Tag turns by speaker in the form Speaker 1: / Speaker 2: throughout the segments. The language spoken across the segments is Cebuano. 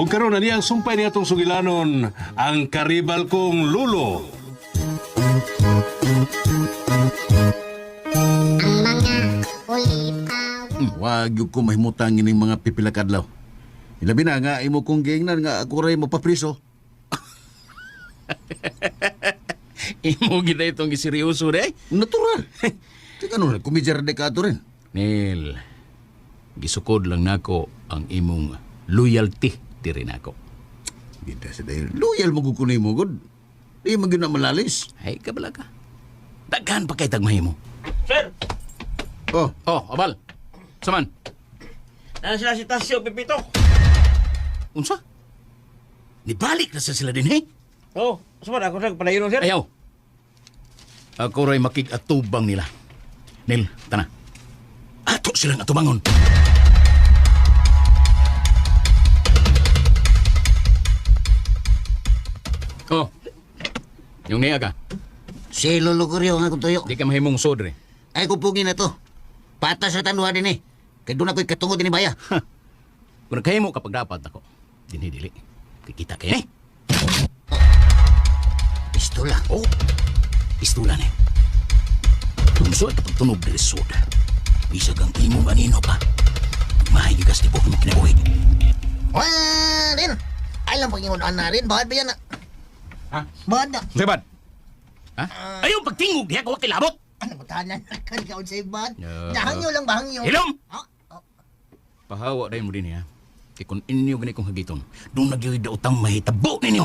Speaker 1: Ug karon ani ang sumpay niya atong sugilanon, ang karibal kong lulo.
Speaker 2: Ang mga ulitaw.
Speaker 3: Wag yun ko mahimutang ining mga pipila kadlaw. Ilabi na nga imo kong giingnan nga ako ray mapapriso.
Speaker 4: Imo gid itong giseryoso de.
Speaker 3: Natural. Tika ano, kumidya rin ka ato rin.
Speaker 4: Neil, gisukod lang nako ang imong loyalty diri nako.
Speaker 3: Gita sa dahil. Loyal mo ko mo, god. Di mo gyud na malalis.
Speaker 4: Ay, kabala ka. Daghan pa kay tagmahimo.
Speaker 5: Sir,
Speaker 3: Oh,
Speaker 4: Oh, abal. Saman,
Speaker 5: nasa sila si Tasio Pipito.
Speaker 4: unsa? Nibalik na sa sila din, eh?
Speaker 5: Oh, saan ako sa palayon sir?
Speaker 4: Ayaw. Ako ray makig-atubang nila. Neil, tana. Ato silang atubangon. Oh. Yung niya ka,
Speaker 6: Si Lolo Goryo nga kung tuyo.
Speaker 4: di ka mahimong sodre.
Speaker 6: Ay kupugin na to. Patas sa tanuha din eh. Kay doon ako'y katungod din baya.
Speaker 4: Kung nagkahimo kapag dapat ako, dinhi dili. Kikita kay eh.
Speaker 6: Pistola.
Speaker 4: Oh, pistola ni. Tunso ay kapag tunog diri sod. Bisag ang imong anino pa. Mahay gigas di mo kinabuhi.
Speaker 6: Wah, rin. Ay lang pag-ingon na rin. Bakit ba yan na?
Speaker 4: Ha?
Speaker 6: Bakit na?
Speaker 4: Sebad. Ha? Ayaw pagtingog diha ko kilabot.
Speaker 6: Ano ba tanan? Kan sa ibad?
Speaker 4: No.
Speaker 6: Nahangyo lang ba hangyo?
Speaker 4: Hilom!
Speaker 6: Ha? Oh,
Speaker 4: Pahawa dahil mo din ha. Kay kung inyo gani kong hagiton, doon nagyoy daotang mahitabo ninyo.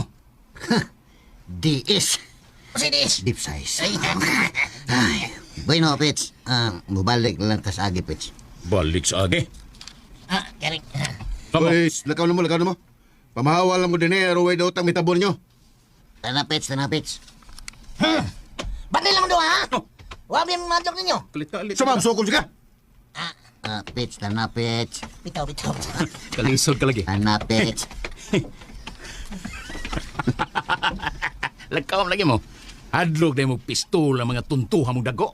Speaker 6: DS.
Speaker 2: Sinis.
Speaker 6: Deep size. Ay. Bueno, Pits. Ah, mubalik na lang ka sa agi, Pits.
Speaker 4: Balik sa agi.
Speaker 2: Ah, galing.
Speaker 4: Tama.
Speaker 3: Uy, lakaw na mo, lakaw na mo. Pamahawa lang mo din eh, aron way daw tang mitabon nyo.
Speaker 6: Tana, Pits. Tana, Pits.
Speaker 2: Bandil naman doon, ha?
Speaker 4: Oh.
Speaker 2: Huwag yung madlok ninyo.
Speaker 4: Kalit-kalit.
Speaker 3: Sa ma'am, sukol siya.
Speaker 6: Ah, Pits. Tana, Pits.
Speaker 2: Bitaw, bitaw.
Speaker 4: Kalisod ka lagi.
Speaker 6: Tana, Pits.
Speaker 4: Lagkaw lagi mo. Hadlok dahil mo pistola mga tuntuha mong dago.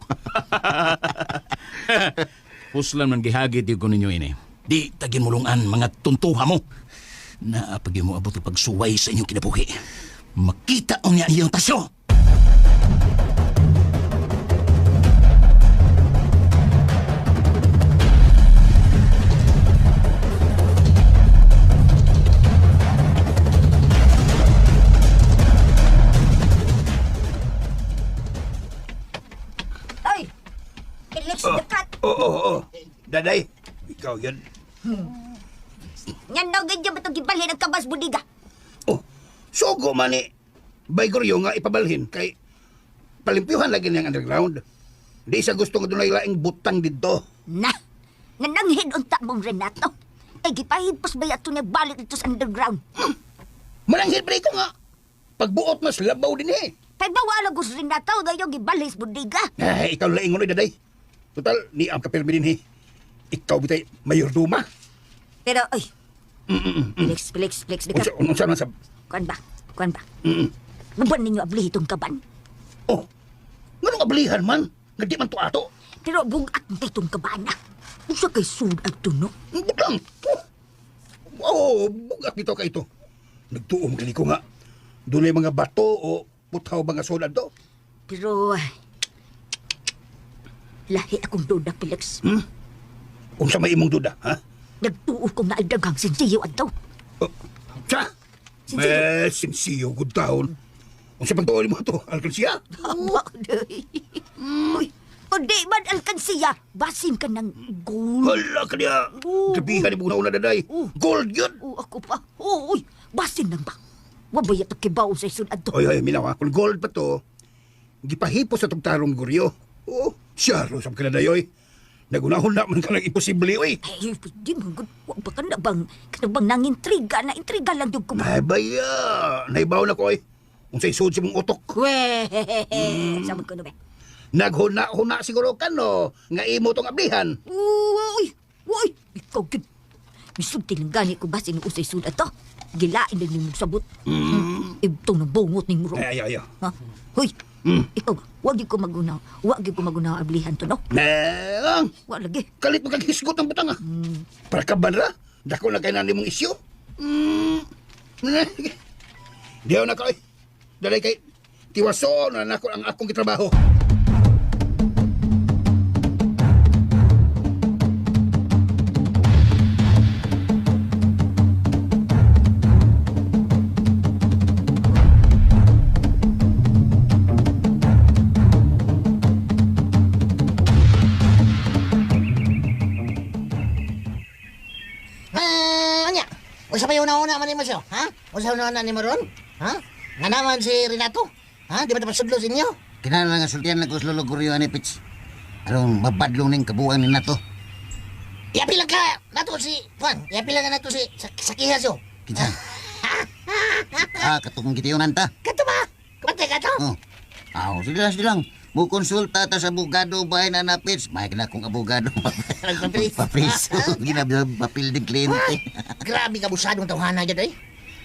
Speaker 4: Puslan man gihagit yung ko ninyo ini. Di tagin mulungan mga tuntuha mo. Naapag mo abot ang pagsuway sa inyong kinabuhi. Makita unya iyong tasyo.
Speaker 7: Ay! Felix the Cat!
Speaker 8: Oo. Daday, ikaw yan.
Speaker 7: Yan daw ganyan ba itong gibalhin ang kabas budiga?
Speaker 8: Oh, sugo man ni. Baygoryo nga ipabalhin kay palimpyuhan lagi niyang underground. Di sa gusto nga dunay laing butang didto.
Speaker 7: Na! Nananghid unta mong Renato. Ay gipahipos ba yato niya balik dito sa underground?
Speaker 8: Mananghid pa ko nga. Pagbuot mas labaw din eh.
Speaker 7: Kay bawala ko sa Renato gayo gibalhin sa budiga.
Speaker 8: Ay, ikaw laing ngoy daday. Total, ni ang kapirmi din eh. Ikaw bitay mayorduma.
Speaker 7: Pero ay! Felix, Felix, Felix the
Speaker 8: Unsa
Speaker 7: Cat.
Speaker 8: unsa man sa
Speaker 7: Kuan ba? Kuan ba? Mabuan ninyo abli itong kaban.
Speaker 8: Oh. Nganong ablihan man? Nga di man to ato.
Speaker 7: Pero bugat na itong kaban na. Unsa kay sud ang tuno?
Speaker 8: Butang. Oh, bugat dito ka ito. Nagtuom gani ko nga. Dunay mga bato o puthaw mga sulad do.
Speaker 7: Pero ay, lahi akong duda, Felix.
Speaker 8: Unsa may imong duda, ha?
Speaker 7: Nagtuo kong naagdaghang sinsiyo adto.
Speaker 8: Oh, Sa?
Speaker 7: Sinsiyo.
Speaker 8: Eh, sinsiyo good taon. Unsa pagtuo nimo to? Alkansiya?
Speaker 7: Aba, day. Uy, kundi man alkansiya, basin ka ng gold.
Speaker 8: Hala ka niya.
Speaker 7: Oo.
Speaker 8: Gabihan ni una daday.
Speaker 7: Oo.
Speaker 8: Gold yun.
Speaker 7: O ako pa. Uy, basin lang ba? Wabay ato kibaw sa isun adto.
Speaker 8: Oy, oy, minaw ha. Kung gold pa to, gipahipo sa tong tarong guryo. Oo, siya ro sa kanadayoy. Nagunahon na man ka lang imposible, oy.
Speaker 7: Ay, di man gud. Wa ba ka na bang nangintriga na intriga lang yung kuma.
Speaker 8: Ay, baya. Naibaw na ko, oy. Unsay sud sa mong utok.
Speaker 7: We, sama ko na ba?
Speaker 8: Naghuna-huna siguro ka, no? Nga imo tong ablihan.
Speaker 7: Uy, uy, ikaw gud. Misulti lang gani ko basin usay sud ato. Gilain din nimo sabot. Ibtong ng bungot ning muro.
Speaker 8: Ay, ay, ay.
Speaker 7: Ha? Hoy, ikaw, wag gyud ko magunaw. Wag gyud ko magunaw ablihan to, no?
Speaker 8: Meang!
Speaker 7: Wa lagi.
Speaker 8: Kalit mo kag hisgot ang butang, ah. Para ka ba ra? Dako na kay nani mong isyu. Diyaw na ko eh. Dalay kay tiwaso na nako ang akong gitrabaho.
Speaker 2: Ah, anya. Unsa pa yung una-una man nimo siya? Ha? Unsa una-una nimo ron? Ha? Nga naman si Renato? Ha? Di ba dapat sudlo sa inyo?
Speaker 6: Kinahanglan nga sultihan lang ko sa Lolo Goryo ani Pits. Aron mabadlong ning kabuang ni nato.
Speaker 2: Iapi lang ka nato si Juan. Iapi lang ka nato si sa, Sakiha siyo.
Speaker 6: Kinsa? Ah, katong gitiyunan ta.
Speaker 2: Kato ba? Kumantay ka to?
Speaker 6: Oh. Aw, sige lang, sige lang. Mukonsulta ta sa abogado bahay na na Pits. May na kong abogado.
Speaker 2: Nagpapriso.
Speaker 6: Papriso. Ginapapil din kliyente.
Speaker 2: Grabe ka busadong tawhana dyan eh.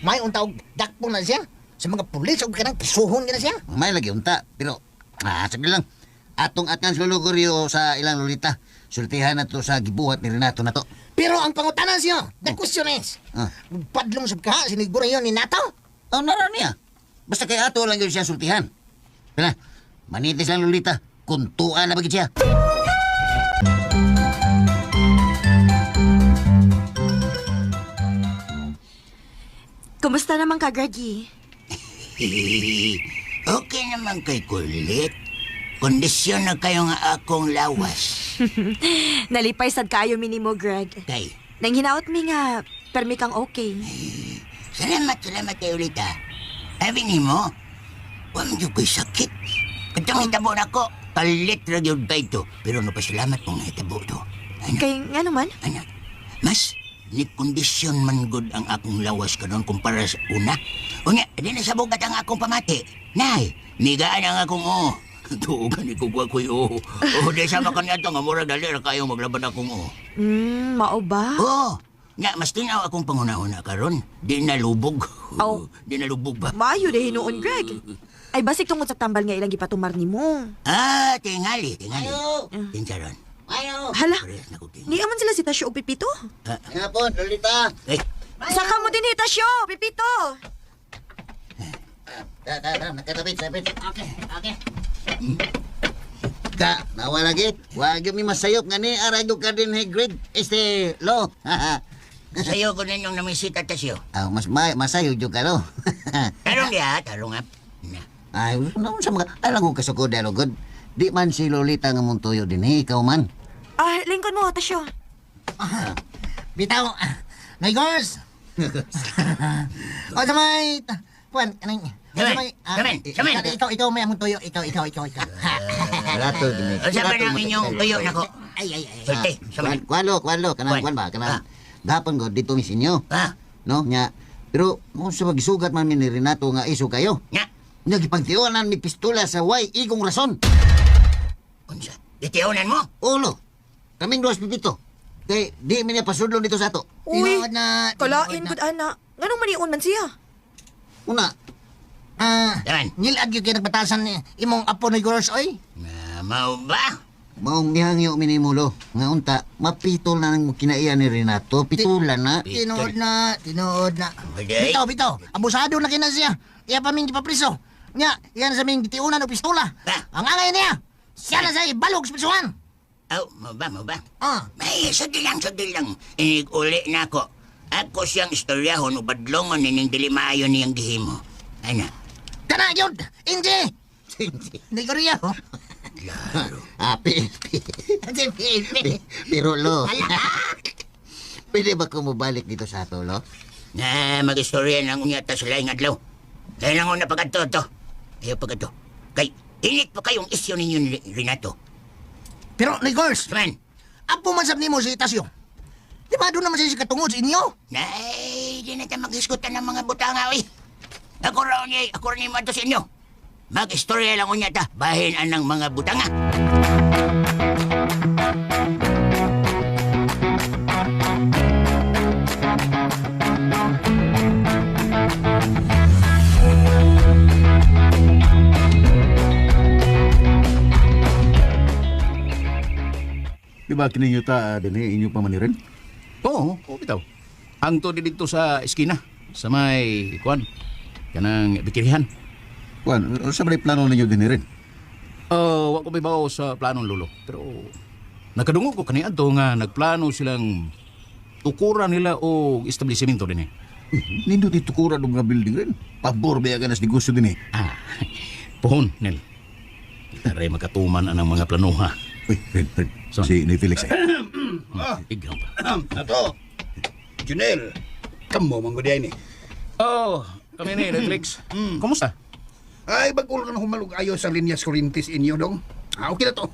Speaker 2: May unta og dakpo na siya. Sa mga pulis og kanang prisuhon na siya.
Speaker 6: May lagi unta, pero sige lang. Atong atang sa Lolo Goryo sa ilang lolita. Sultihan na to sa gibuhat ni Renato na to.
Speaker 2: Pero ang pangutana siya, the question is,
Speaker 6: Ah.
Speaker 2: padlong sab ka siniguro yun ni Nato?
Speaker 6: Oh, nara niya. Basta kay ato lang yun siya sultihan. Tara, manitis lang lolita. Kuntuan na bagit siya.
Speaker 9: Kumusta naman ka, Greggy?
Speaker 10: Okay naman kay kulit. Kondisyon na kayo nga akong lawas.
Speaker 9: Nalipay sad kaayo minimo, Greg.
Speaker 10: Kay,
Speaker 9: Nang hinaot mi nga, permi kang okay.
Speaker 10: salamat, salamat kay ulit ha. Sabi ni mo, huwag mo ko'y sakit. Katong hitabo na ko, kalit ra gyud kay to. Pero napasalamat kong nahitabo to. Ano,
Speaker 9: Kay nga naman?
Speaker 10: ano, mas ni kondisyon man gud ang akong lawas karon kumpara sa una. Unya, di na sabugat ang akong pamati. Nay, migaan ang akong oo. Tuogan ni kugwa ko'y oo. Oo, di sama ka niya nga murag dali ra kayo maglaban akong oo.
Speaker 9: Mao ba?
Speaker 10: Oo. Nga, mas tinaw akong panghuna-huna karon. Di nalubog.
Speaker 9: Aw.
Speaker 10: Di nalubog ba?
Speaker 9: Maayo dahil hinuon, Greg. Ay, basig tungod sa tambal nga ilang gipatumar nimo.
Speaker 10: Ah, tingali, tingali.
Speaker 6: Ayo!
Speaker 10: Tinsaron.
Speaker 6: Ayo!
Speaker 9: Hala,
Speaker 10: Parehas na ko tingali.
Speaker 9: ni aman sila si Tasyo og Pipito.
Speaker 6: Nga po, Lolita.
Speaker 10: Eh,
Speaker 9: Saka mo din Tasyo, Pipito.
Speaker 6: Ta, ta, ta, nakatapit, tapit.
Speaker 2: Okay, okay.
Speaker 6: Ka, nawa lagi. Wag yung may masayop nga ni, aray ka din hey grade. Este, lo.
Speaker 10: sayo ko ninyong namisita tasyo.
Speaker 6: Ah, mas may, masayo jud ka lo.
Speaker 10: Tarong diha, tarong nga. Na.
Speaker 6: Ay, naon sa mga alam ko kasukod dalo god. Di man si Lolita nga muntoyo din eh, ikaw man.
Speaker 9: Ah, lingkod mo, Tasyo.
Speaker 2: Bitaw, may girls. O sa may, Juan, anong,
Speaker 10: Saman, saman, saman.
Speaker 2: Ikaw, ikaw, may among tuyo. Ikaw, ikaw, ikaw, ikaw.
Speaker 6: Rato din.
Speaker 10: Unsa pa nang inyong tuyo nako?
Speaker 2: Ay, ay, ay.
Speaker 10: Sulti, saman.
Speaker 6: Kuan, kuan lo, kanang
Speaker 10: Kuan.
Speaker 6: kuan ba kanang
Speaker 10: Ah.
Speaker 6: gapon god dito mi sinyo.
Speaker 10: Ah,
Speaker 6: No, nya. Pero kung sa magisugat man mi ni Renato nga iso kayo.
Speaker 10: nya.
Speaker 6: Nya gipagtiwanan mi pistola sa way igong rason.
Speaker 10: Unsa? Gitiunan mo?
Speaker 6: Ulo. Kaming duwas pipito. Kay di mi niya pasudlo dito sa ato.
Speaker 9: Uy,
Speaker 2: Tinuod na,
Speaker 9: kalain
Speaker 2: tinuod na.
Speaker 9: gud ana. Nganong maniun man siya?
Speaker 6: Una,
Speaker 2: Ah,
Speaker 10: Saman.
Speaker 2: nilad yun kayo nagbatasan ni imong apo ni girls, oy.
Speaker 10: Na, mao ba?
Speaker 6: maong mihangyo mi nimo lo. Nga unta, mapitol na ng kinaiya ni Renato. Pitulan na.
Speaker 2: Tinuod na, tinuod na.
Speaker 10: Bagay.
Speaker 2: Bitaw, bitaw. Abusado na kina siya. Iya pa ming gipapriso. Nya, iya na sa ming gitiunan og pistola.
Speaker 10: Ah.
Speaker 2: Ang angay niya. Siya na sa ibalog sa prisuhan.
Speaker 10: Aw, mao ba, mao ba?
Speaker 2: Ah,
Speaker 10: May sugdi lang, sugdi lang. Inig-uli na ako. Ako siyang istoryahon o badlongon nining dili maayo niyang gihimo. Ana,
Speaker 2: kana yun. Inji. Ni Korea.
Speaker 6: Ah, pi, pi,
Speaker 2: Pi, pi.
Speaker 6: pero lo. Pwede ba ko mobalik dito sa ato, lo?
Speaker 10: na mag-istorya ng unya ta sa laing adlaw. Kaya lang una pagkadto to. Ayaw pagkadto. Kay, init pa kayong isyo ninyo ni Renato.
Speaker 2: Pero ni girls,
Speaker 10: Saman,
Speaker 2: apo man sab nimo si Tasyo. Di ba doon naman siya katungod sa inyo?
Speaker 10: nay, di na ta mag-iskutan ng mga butanga, oy. Ako raw niya, ako raw niya ato sa inyo. Mag-istorya lang unya ta, bahin anang mga butanga.
Speaker 3: Di ba kininyo ta dinhi inyo pa manirin?
Speaker 4: Oo, oo bitaw. Ang to dito sa eskina. Sa may kuan kanang bikirihan.
Speaker 3: Kuan, unsa man plano ninyo dinhi rin?
Speaker 4: Oh, wa ko may bawo sa planong lolo. Pero nakadungog ko kaniadto nga nagplano silang tukuran nila og establishmento dinhi.
Speaker 3: Uy, nindot itukuran og nga building rin. Pabor ba ka nas negosyo dinhi?
Speaker 4: Ah, pohon, Nel. Taray makatuman anang mga planoha.
Speaker 3: Uy, rin, rin.
Speaker 4: Son.
Speaker 3: Si ni Felix eh.
Speaker 4: Igam pa.
Speaker 8: Ato. Junel. Kamo man gud ni.
Speaker 4: Oh, kami ni Felix. Kumusta?
Speaker 8: Ay, bag-ulo na humalog ayo sa linyas kurintis inyo dong. Ah, okay na to.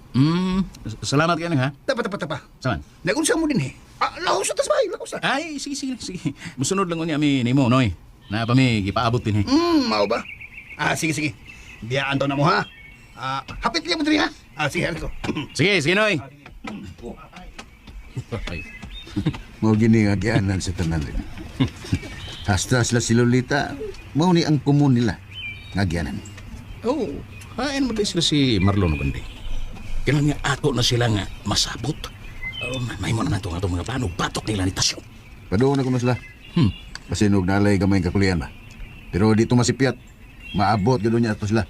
Speaker 4: Salamat kayo ha.
Speaker 8: Tapa, tapa, tapa.
Speaker 4: Saman.
Speaker 8: Nagunsa mo din eh. Ah, laos sa tas bay, laos sa.
Speaker 4: Ay, sige, sige, sige. Musunod lang unya mi nimo, Noy. Na pa mi gipaabot din eh.
Speaker 8: Mao ba? Ah, sige, sige. Biyaan to na mo ha. Ah, hapit niya mo diri ha. Ah, sige, ko.
Speaker 4: Sige, sige, Noy. Ay.
Speaker 3: Mao gini nga gianan sa tanan rin. Hasta sila si Lolita, mao ni ang komon nila nga gianan.
Speaker 4: Oh, hain mo din sila si Marlon Gandi. Kailan nga ato na sila nga masabot. Aron may mo na nato nga itong mga plano. Batok nila ni Tasyo.
Speaker 3: Paduon na kuno sila. Kasi nog nalay gamay ang kakulian ba. Pero dito masipyat. Maabot gyud niya ato sila.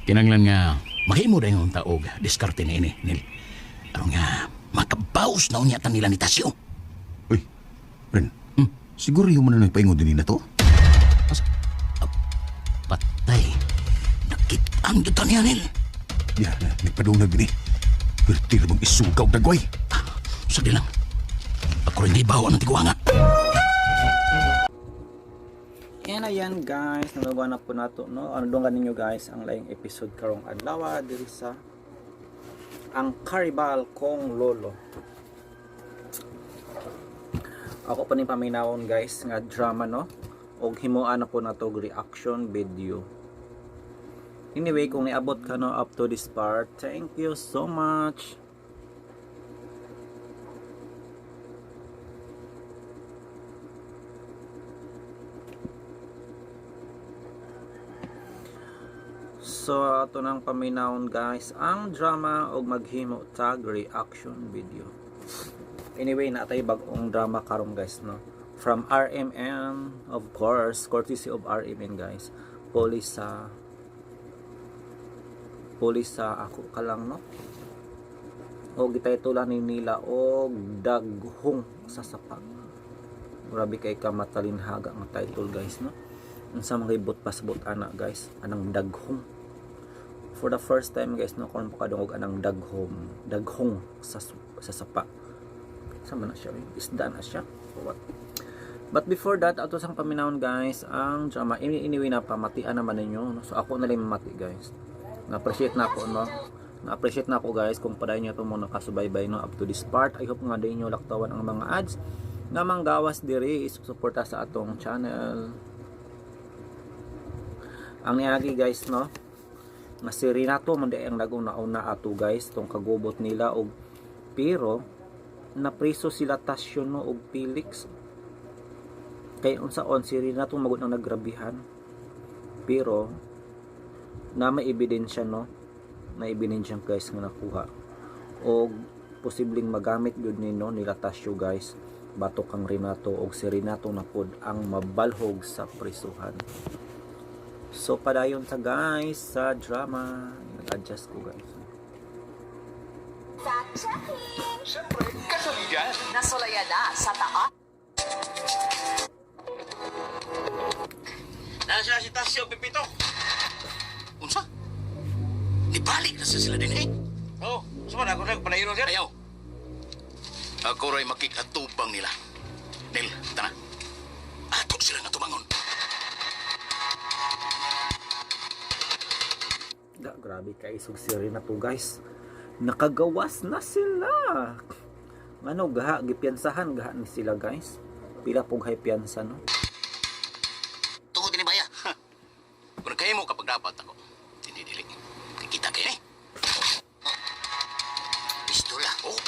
Speaker 4: Kinanglan nga maghimo dayon ang taog diskarte ni ini Nil. Aron nga makabaws na unya ta nila ni Tasyo.
Speaker 3: Uy, Ren. Siguro yung man na nagpaingon din na to.
Speaker 4: Patay. Nakitaan kita niya, Nil.
Speaker 3: Ya, na, nagpadunag din eh. Pertir bang isugaw dagway.
Speaker 4: Sa lang. Ako rin gibawa ng tiguanga.
Speaker 11: And ayan guys, nagawa na po nato no. Ano dong ninyo guys ang laing episode karong adlaw diri sa ang Karibal Kong Lolo. Ako pa ning paminawon guys nga drama no. Og himuan na po nato og reaction video. Anyway, kung niabot ka no up to this part, thank you so much. So ato nang paminawon guys ang drama og maghimo tag reaction video. Anyway, natay bag-ong drama karon guys no. From RMN, of course, courtesy of RMN guys. Police sa ako ka lang no. O gitaytulan ni nila og daghong sa sapa. Grabe kay ka matalinhaga ang title guys no. Unsa mga ibot pasabot ana guys, anang daghong. For the first time guys no, kon pakadungog anang daghong, daghong sa sa sapa. Sama na siya, eh? Isda na siya. Or what? But before that, ato sang paminawon guys, ang drama anyway na pamatian naman ninyo no? So ako na lang mamati guys. Na-appreciate na ako no. Na-appreciate na ako guys kung padayon niyo ito mo nakasubaybay no up to this part. I hope nga din nyo laktawan ang mga ads nga manggawas diri isusuporta sa atong channel. Ang niagi guys no, nga si Renato man di ang nagong nauna ato guys tong kagubot nila og pero napriso sila Tasyo no og Felix. Kay unsaon si Renato magud ang nagrabihan. Pero na may ebidensya no, na ebidensya guys nga nakuha og posibleng magamit gyud nino nila Tasyo guys batok kang Renato og si Renato na pod ang mabalhog sa prisuhan. So padayon sa guys sa drama. Nag-adjust ko guys.
Speaker 12: Siyempre, kasaligan. Nasulaya na sa taas.
Speaker 5: Nana sila si Tasyo Pipito.
Speaker 4: Unsa? Nibalik na sa sila din eh.
Speaker 5: Oh, sama na ako nagpalayon sir.
Speaker 4: Ayaw. Ako ra'y makikatubang nila. Nil, tana. Ato sila nga tumangon.
Speaker 11: Da, grabe kaisog si Renato guys. Nakagawas na sila. Ngano gaha gipiyansahan gaha ni sila guys. Pila pug hay piyansa no.
Speaker 6: Tungod ni baya.
Speaker 4: Kung kayo mo kapag dapat ako, hindi dili. Kita kayo eh.
Speaker 6: Pistola.
Speaker 4: Oh,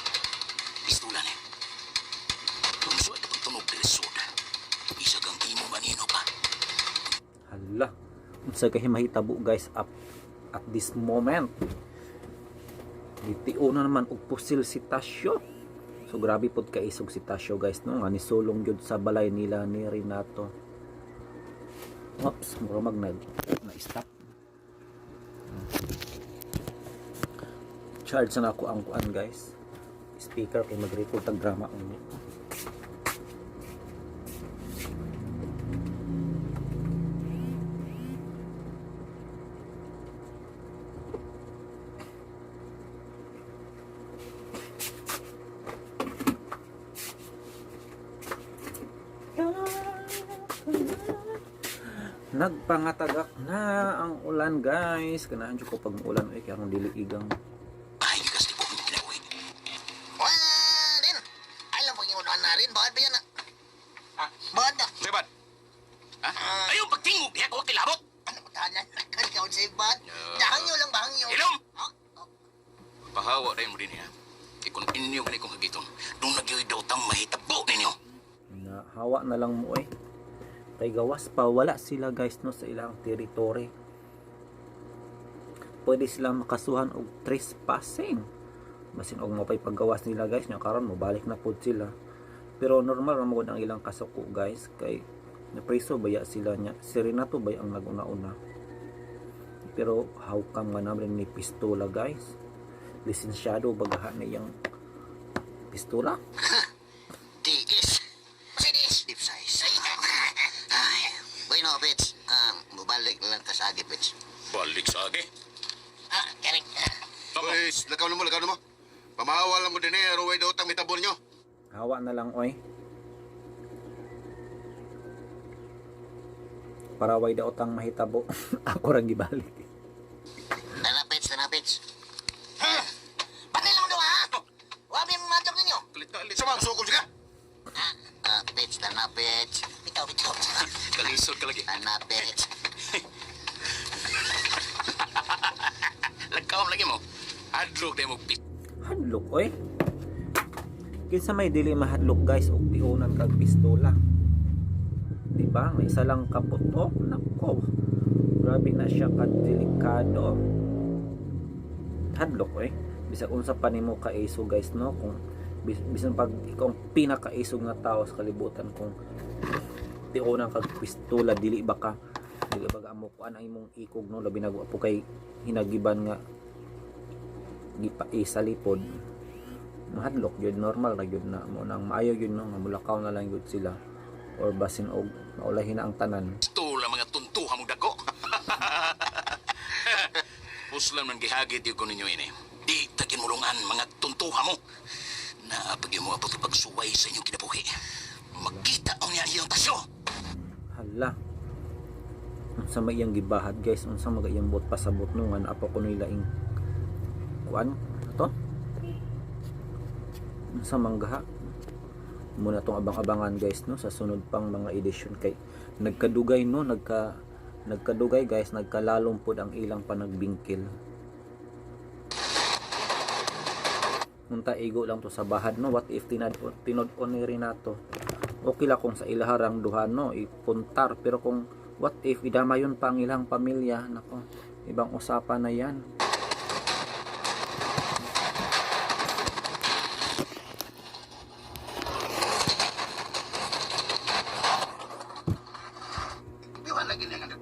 Speaker 4: pistola ni. Kung suway kapag tunog dili sud. Isa kang imo manino pa.
Speaker 11: Hala. Unsa kay mahitabo guys up at this moment. Gitio na naman og pusil si Tasyo. So grabe pod kaisog si Tasyo guys no, nga nisulong gyud sa balay nila ni Renato. Oops, mura mag nag na-stop. Charge na ako ang kuan guys. Speaker kay mag-record tag drama unya. Nagpangatagak na ang ulan guys. Kanahan jud ko pag ulan oy kay akong dili igang.
Speaker 4: Ay, gikas ni buong kinabuhi.
Speaker 2: Rin. Ay lang pag na rin. Bakit ba yan ah? Bakit na?
Speaker 4: Seban. Ha? Ayaw pagtingog diha ko kilabot.
Speaker 2: Ano ba tanan? Ikaw sa ibat. Dahangyo lang bahangyo.
Speaker 4: Ilong! Pahawa dahil mo din ha. Ikon inyo gani kong hagiton. Doon nagyoy daw tang mahitabo ninyo.
Speaker 11: Na hawa na lang mo eh. Kay gawas pa wala sila guys no sa ilang territory. Pwede sila makasuhan og trespassing. Basin og mapay paggawas nila guys nya karon mobalik na pud sila. Pero normal ra man gud ang ilang kasuko guys kay napreso baya sila nya. Si Renato bay ang naguna-una. Pero how come nga naman ni pistola guys? Lisensyado bagahan na iyang pistola?
Speaker 6: DS.
Speaker 2: Mercedes.
Speaker 6: Deep size. Ay, bueno, Pits. Mubalik na lang ka sa agi, Pits.
Speaker 4: Balik sa agi.
Speaker 2: Ah, galing.
Speaker 3: Boys, lakaw na mo, lakaw na mo. Pamahawa lang mo din eh, aron way daw tang mitabon nyo.
Speaker 11: Hawa na lang oy. Para way daw tang mahitabo. Ako rang gibalik.
Speaker 6: Tara, Pits, tara, Pits.
Speaker 2: Patay lang doon ha? Wabi matok ninyo.
Speaker 3: Kalit-kalit. Sa mga sukol siya.
Speaker 6: Ah, Pits, tara, Pits.
Speaker 2: Bitaw, bitaw.
Speaker 4: Kalisod ka lagi.
Speaker 6: Tara, Pits.
Speaker 4: Lagkaw lagi mo. Adlog dahil mo pis.
Speaker 11: Hadlok oy. Kinsa may dili mahadlok guys og tiunan kag pistola. Di ba? May isa lang kaputok. Nako. Grabe na siya kadelikado. Hadlok oy. Bisag unsa pa nimo kaiso guys no kung bisan pag ikaw ang pinakaisog nga tao sa kalibutan kung tiunan kag pistola dili ba ka amo kuan ang imong ikog no, labi na po kay hinagiban nga gipaisa lipod, mahadlok gyud, normal ra gyud na mo nang maayo gyud no nga mulakaw na lang gyud sila or basin og maulahin na ang tanan.
Speaker 4: Pistola mga tuntuha mong dako. Puslan man gihagit yung ko ninyo ini. Di tagin mulungan mga tuntuha mo. Naapag mo abot pagsuway sa inyong kinabuhi. Makita ang niya iyong tasyo.
Speaker 11: Hala, unsa may iyang gibahad guys, unsa mga iyang buot pasabot no nga naa pa kuno ing kuan ato, unsa manggaha muna tong abang-abangan guys no sa sunod pang mga edisyon kay nagkadugay no, nagkadugay guys, nagkalalom pod ang ilang panagbingkil. Unta igo lang to sa bahad no, what if tinod-on ni Renato, okay la kung sa ilaharang duha no ipuntar, pero kung what if idamayon pa ang ilang pamilya, nako, ibang usapan na yan.
Speaker 8: Piwan lagi niyang under.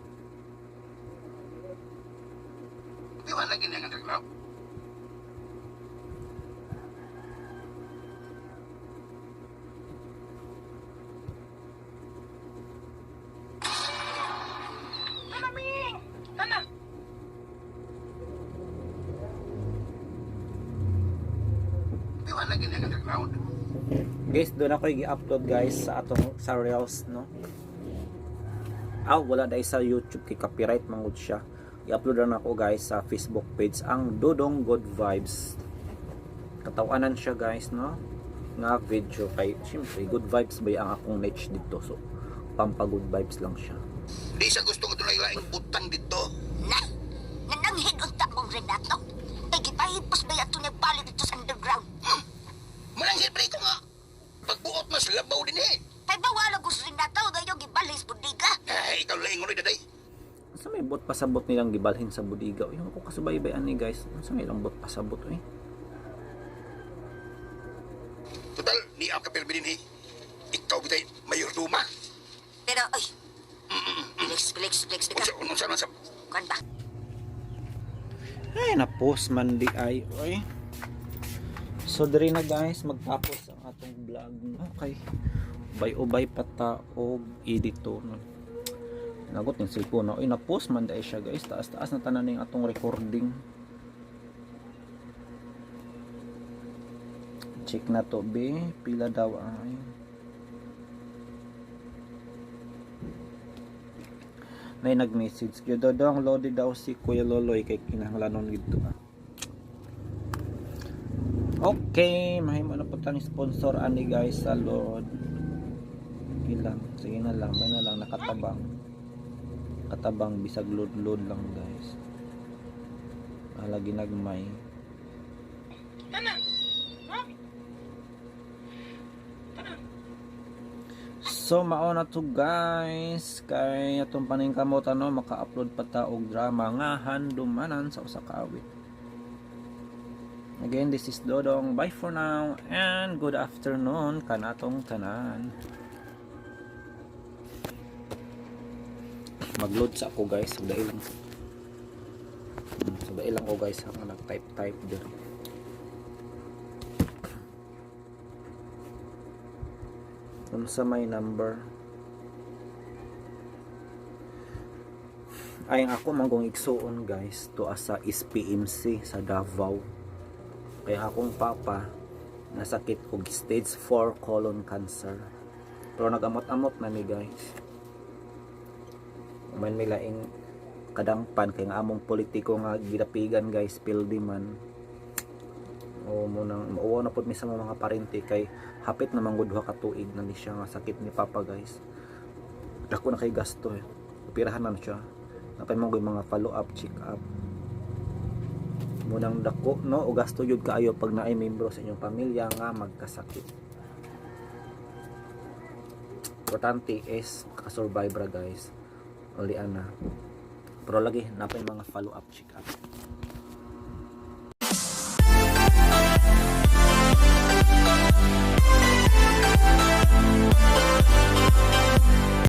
Speaker 8: Piwan lagi niyang underground. Piwan lagi niyang underground.
Speaker 11: Guys, doon ako i-upload guys sa atong sa Reels no. Ah, wala dahil sa YouTube kay copyright mangud siya. I-upload na ako guys sa Facebook page ang Dodong Good Vibes. Katawanan siya guys no nga video kay syempre good vibes ba ang akong niche dito, so pampa good vibes lang siya.
Speaker 8: Di siya gusto nga dunay laing butang dito.
Speaker 7: Na, nananghid unta mong Renato. Kay gipahipos ba yato nagpalit dito sa underground?
Speaker 8: Manang siyempre ko nga. Pagbuot mas labaw din eh.
Speaker 7: Kay bawala ko sa Renato, gayo gibalis budiga.
Speaker 8: Ay, ikaw laing unoy daday.
Speaker 11: Sa may bot pasabot nilang gibalhin sa budiga. Yung ako kasubaybay ani guys. Sa may ilang bot pasabot eh.
Speaker 8: Total Ni ang kapirmi din eh. Ikaw bitay mayorduma.
Speaker 7: Pero, ay. Felix, Felix, Felix, ka.
Speaker 8: Unsa unsa man sa
Speaker 7: Kuan ba?
Speaker 11: Ay, na-post man di ay. Oy. So, diri na guys, magtapos ang atong vlog. Okay. Ubay-ubay pa ta og edito. No? Nagot yung cellphone na. Oy, na-post man di ay siya guys. Taas-taas na tanan yung atong recording. Check na to, be. Pila daw ay. Nay nag-message kyo dodong lodi daw si Kuya Loloy kay kinahanglanon gidto ah. Okay, mahimo na po tani sponsor ani guys sa load. Okay lang, sige na lang, may na lang nakatabang. Katabang bisag load load lang guys. Alagi nagmay. So mao na to guys, kay atong paningkamot ano maka-upload pa ta og drama nga handumanan sa usa ka awit. Again, this is Dodong. Bye for now and good afternoon kanatong tanan. Magload sa ako guys, sugdai lang. Sugdai lang ko guys, ang nag-type-type diri. Unsa may number? Ay, ang ako manggong igsuon guys to sa SPMC sa Davao. Kaya akong papa nasakit og stage 4 colon cancer. Pero nagamot-amot na mi guys. Man may laing kadangpan kay nga among politiko nga gidapigan guys pildi man. O mo nang mauwaw na pud mi sa mga parente kay hapit na manggod duha ka tuig na ni siya nga sakit ni papa guys. Dako na kay gasto eh. Operahan na siya. Napay mo mga follow up, check up. Munang dako no o gasto jud kaayo pag naay membro sa inyong pamilya nga magkasakit. Importante is makasurvive ra guys. Uli ana. Pero lagi napay mga follow up, check up.